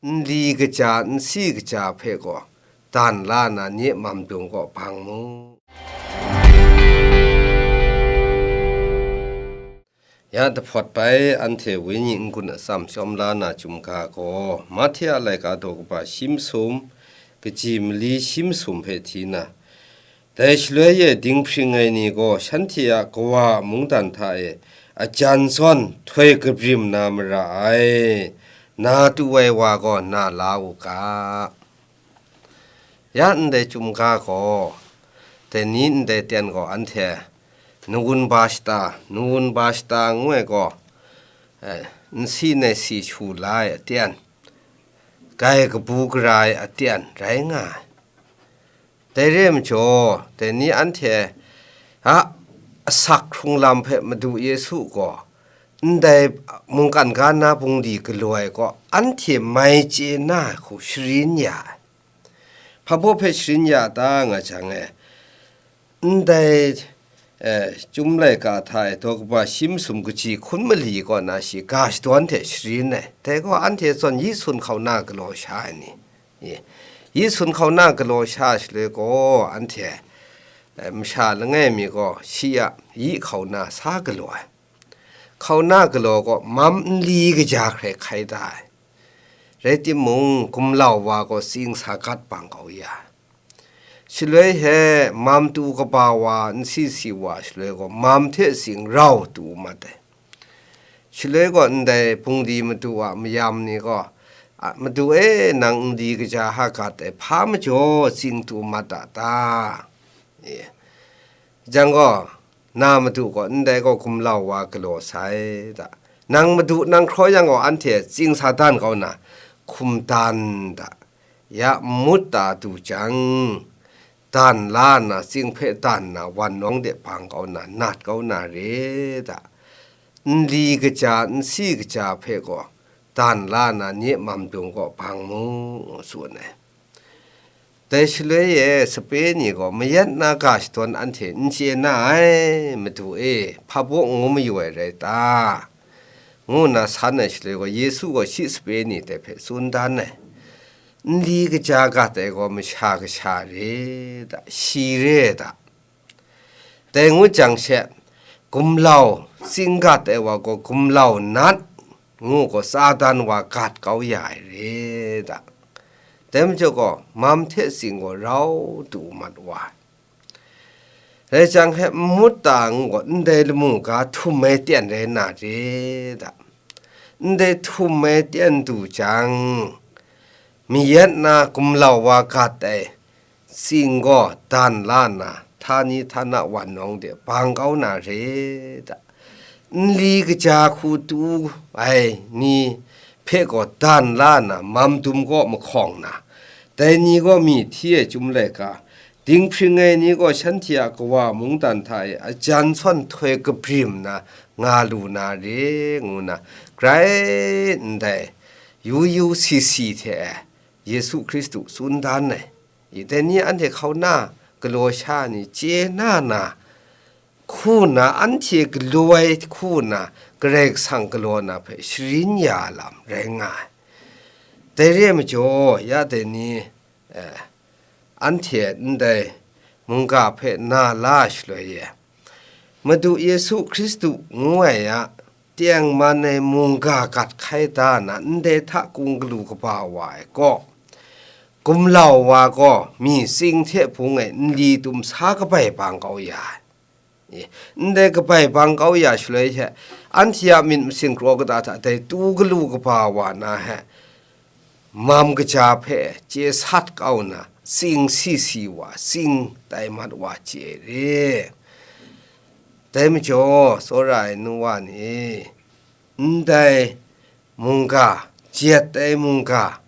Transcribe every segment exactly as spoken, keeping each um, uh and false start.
nli kaja, nsi kaja hpe gaw dan la na nye mam dung kaw bang mu. Ya dahpawt bai anhte wenyi n-gun atsam chyawm la na chyum ga gaw, Mahte a laika daw kaba shi masum, kaji mali shi masum hpe hti na, dai shaloi e dinghpring ai ni gaw shanhte a Kawa a mungdan hta e ajan zawn htoi kabrim na mara ai, na tu ai wa gaw na la u ga. Ya ndai chyum ga gaw, dai ni ndai ten gaw anhte nawun ba shata, nawun ba shata ngu ai gaw, eh, nsi nai si shu la ai aten, gai kabu gara ai aten rai nga ai. Dai re ai majaw, dai ni anhte a asak hkrung lam hpe Madu Yesu gaw ndai mungkan ga na bungli galaw ai gaw, anhte mai chye na ai hku sharin ya ai. Hpa baw hpe sharin ya ta nga jang e, ndai, eh, Chyum laika hta e daw kaba shi masum kaji hkun mali kaw na shi ga shadawn hte sharin ai. Dai gaw anhte zawn yi sun hkauna galaw sha ai ni, yi, yi sun hkauna galaw sha shaloi gaw, anhte, eh, masha langai mi gaw shi a yi hkauna sa galaw ai. Hkauna galaw gaw mam nli kaja hkrai hkai da ai. Rai timung, gumlau wa gaw tsing sa gat bang kau ya ai. Shaloi he mam tu kaba wa, nsi si wa shaloi gaw, mam hte tsing rau tu mat ai. Shaloi gaw ndai bungli madu a mayam ni gaw, "A, Madu e, nang nli kaja hka gat ai, hpa majaw tsing tu mat a ta?" e, jang gaw, na madu gaw ndai gaw gumlau wa galaw sai da. Nang madu nang hkraw yang gaw, anhte tsing sa dan kau na, hkum dan da. Ya n mut ta du jang, dan la nna, tsing hpe dan nna, wan nawng de bang kau nna, nat kau na re da. Nli kaja, nsi kaja hpe gaw, dan la nna, nye mam dung kaw bang mu, ngu tsun ai. Dai shaloi e sape ni gaw, mayat na ga shadawn anhte n chye na ai, Madu e, hpa baw ngu mayu ai rai ta? ngu nna san ai shaloi gaw, Yesu gaw shi sape ni dai hpe tsun dan ai, "Nli kaja gat ai gaw masha kasha re da, shi re da." Dai ngut jang she, gumlau tsing gat ai wa gaw gumlau nat ngu gaw Satan wa gat kau ya ai re da. Dai majaw gaw, mam hte tsing gaw rau tu mat wa ai. Rai jang he, n mut ta ngu gaw, ndai lamu ga htum ai ten rai na re da. Ndai htum ai ten du jang, mayat na gumlau wa gat ai tsing gaw dan la nna, htani htana wan nawng de bang kau na re da. Nli kaja hku tu ai ni hpe gaw dan la nna, mam dum kaw mahkawng na, dai ni gaw myi hti ai Chyum laika, dinghpring ai ni gaw shanhte a Kawa mungdan hta e ajan sawn htoi kabrim na nga lu na re, ngu na, grai ndai yu yu si si hte e Yesu Hkristu tsun dan ai. I, dai ni anhte hkauna galaw sha ni chye na na, hku nna, anhte galaw ai hku nna, Karai Kasang galaw na hpe sharin ya lam rai nga ai. Dai re ai majaw, ya dai ni, eh, anhte ndai mungga hpe na la shaloi e, Madu Yesu Hkristu ngu ai a tengman ai mungga gat hkai da na, ndai hta kung galu kaba wa ai gaw, gumlau wa gaw myi tsing hte bung e nli tum sa kabai bang kau ya ai. E, ndai kabai bang kau ya shaloi hte, anhte a myit masin kraw kata hta dai tu galu kaba wa na he, mam kaja hpe chye sat kau nna, tsing si si wa, tsing tai mat wa chye re. Dai majaw, tsawra ai nu wa ni, ndai mungga, jet ai mungga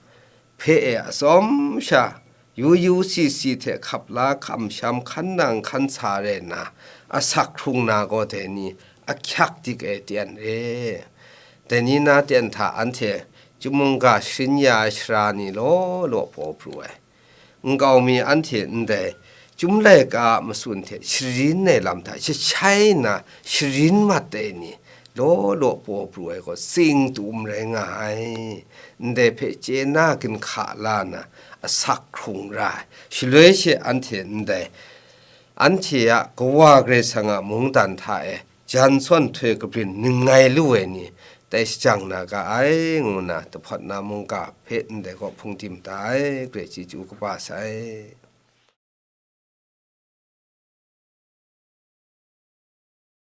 hpe e atsawm sha, yu yu si si hte hkap la kamsham hkan nang hkan sa rai nna, asak hkrung na gaw dai ni ahkyak dik ai ten re. Dai ni na ten hta anhte Chyum mungga sharin ya ai sara ni law law paw pru ai. Nkau mi anhte ndai Chyum laika a matsun hte sharin ai lam hta jahchai nna sharin mat ai ni, law law paw pru ai gaw, tsing tu-um rai nga ai. Ndai hpe chye na ginhka la na, asak hkrung ra ai. Shaloi she anhte ndai, anhte a Kawa Karai Kasang a mungdan hta e jan sawn htoi kabyin ningngai lu ai ni, tai shajang na ga ai, ngu na, Dahpawt na mungga hpe ndai gaw hpung tim da ai, grai chyeju kaba sai.